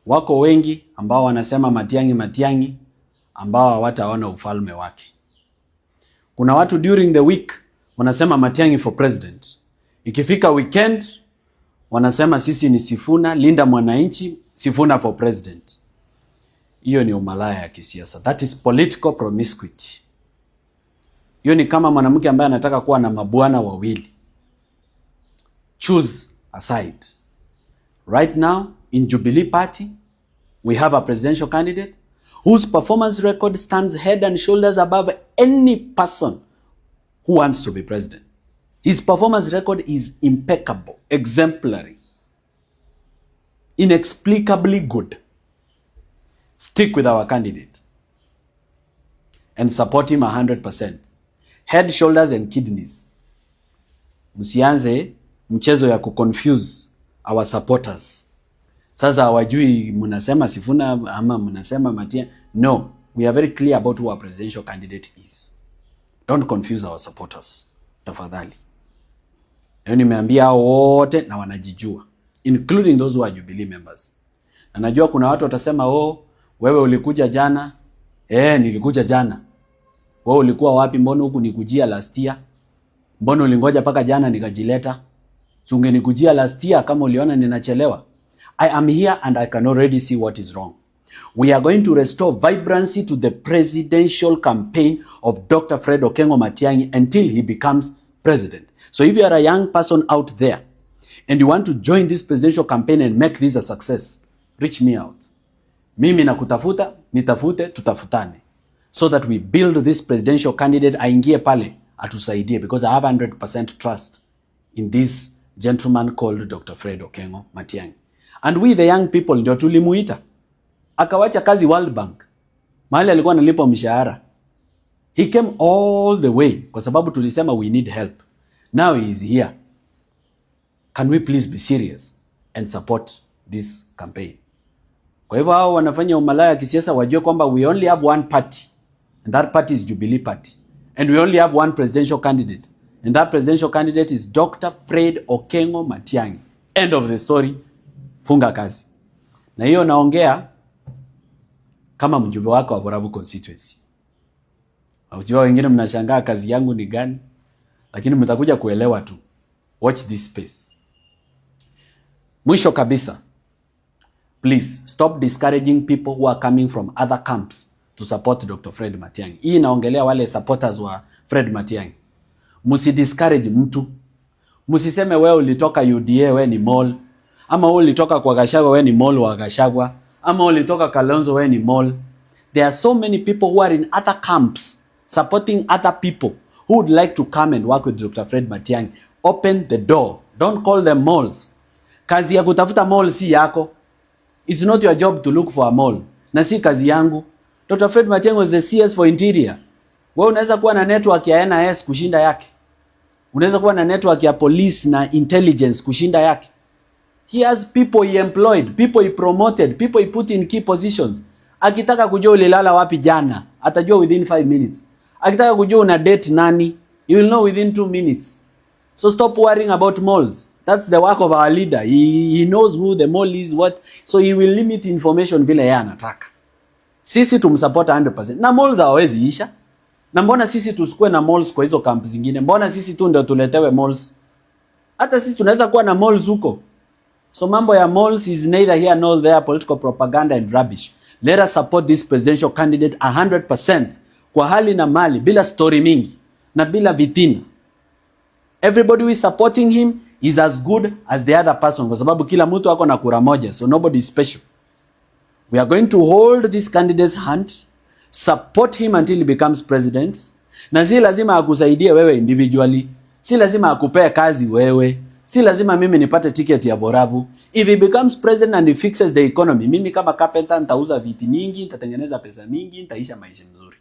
Wako wengi ambao wanasema Matiang'i, Matiang'i, ambao hawataona ufalme wake. Kuna watu during the week wanasema Matiang'i for president. Ikifika weekend wanasema sisi ni Sifuna, linda mwananchi, Sifuna for president. Hiyo ni umalaya ya kisiasa. That is political promiscuity. Hiyo ni kama mwanamke ambaye anataka kuwa na mabwana wawili. Choose a side. Right now in Jubilee Party we have a presidential candidate whose performance record stands head and shoulders above any person who wants to be president. His performance record is impeccable, exemplary, inexplicably good. Stick with our candidate and support him 100%. Head, shoulders and kidneys. Msianze mchezo ya kuconfuse our supporters. Sasa hawajui mnasema Sifuna ama mnasema Matiang'i. No, we are very clear about who our presidential candidate is. Don't confuse our supporters. Tafadhali. Hiyo nimeambia hao wote na wanajijua, including those who are Jubilee members. Na najua kuna watu watasema, "Oh, wewe ulikuja jana." Eh, nilikuja jana. Wewe ulikuwa wapi? Mbona hukunikujia last year? Mbona ulingoja mpaka jana nikajileta? Si ungenikujia last year kama uliona ninachelewa? I am here and I can already see what is wrong. We are going to restore vibrancy to the presidential campaign of Dr. Fred Okengo Matiang'i until he becomes president. So if you are a young person out there and you want to join this presidential campaign and make this a success, reach me out. Mimi nakutafuta, nitafute, tutafutane so that we build this presidential candidate aingie pale atusaidie, because I have 100% trust in this gentleman called Dr. Fred Okengo Matiang'i. And we the young people ndio tulimuita. Akawacha kazi World Bank, mahali alikuwa analipwa mshahara. He came all the way kwa sababu tulisema we need help. Now he is here. Can we please be serious and support this campaign? Kwa hivyo hao wanafanya umalaya ya kisiasa wajue kwamba we only have one party and that party is Jubilee Party, and we only have one presidential candidate and that presidential candidate is Dr. Fred Okengo Matiang'i. End of the story. Funga kazi. Na hiyo naongea kama mjumbe wako wa Borabu constituency. Unajua wengine mnashangaa kazi yangu ni gani, lakini mtakuja kuelewa tu. Watch this space. Mwisho kabisa, please stop discouraging people who are coming from other camps to support Dr. Fred Matiang'i. Hii inaongelea wale supporters wa Fred Matiang'i. Msi discourage mtu. Msiseme wewe ulitoka UDA, wewe ni mole, ama wewe ulitoka kwa Gachagua, wewe ni mole wa Gachagua, ama ulitoka Kalonzo, wewe ni mole. There are so many people who are in other camps supporting other people who would like to come and work with Dr. Fred Matiang'i. Open the door. Don't call them moles. Kazi ya kutafuta mole si yako. It's not your job to look for a mole. Na si kazi yangu. Dr. Fred Matiang'i was the CS for Interior. Wewe unaweza kuwa na network ya NIS kushinda yake. Unaweza kuwa na network ya police na intelligence kushinda yake. He has people he employed, people he promoted, people he put in key positions. Akitaka kujua ulilala wapi jana, atajua within 5 minutes. Akitaka kujua una date nani, you will know within 2 minutes. So stop worrying about moles. That's the work of our leader. He knows who the mole is, what. So he will limit information vile yeye anataka. Sisi tumsupport 100%. Na moles hawawezi isha. Na mbona sisi tusikue na moles kwa hizo camp zingine? Mbona sisi tu ndio tuletewe moles? Hata sisi tunaweza kuwa na moles huko. So mambo ya moles is neither here nor there, political propaganda and rubbish. Let us support this presidential candidate 100% kwa hali na mali, bila story mingi na bila vitina. Everybody who is supporting him is as good as the other person, kwa sababu kila mtu ako na kura moja, so nobody is special. We are going to hold this candidate's hand, support him until he becomes president. Na si lazima akusaidie wewe individually, si lazima akupee kazi wewe, si lazima mimi nipate ticket ya Borabu. If he becomes president and he fixes the economy, mimi kama carpenter nitauza viti mingi, nitatengeneza pesa mingi, nitaishi maisha mzuri.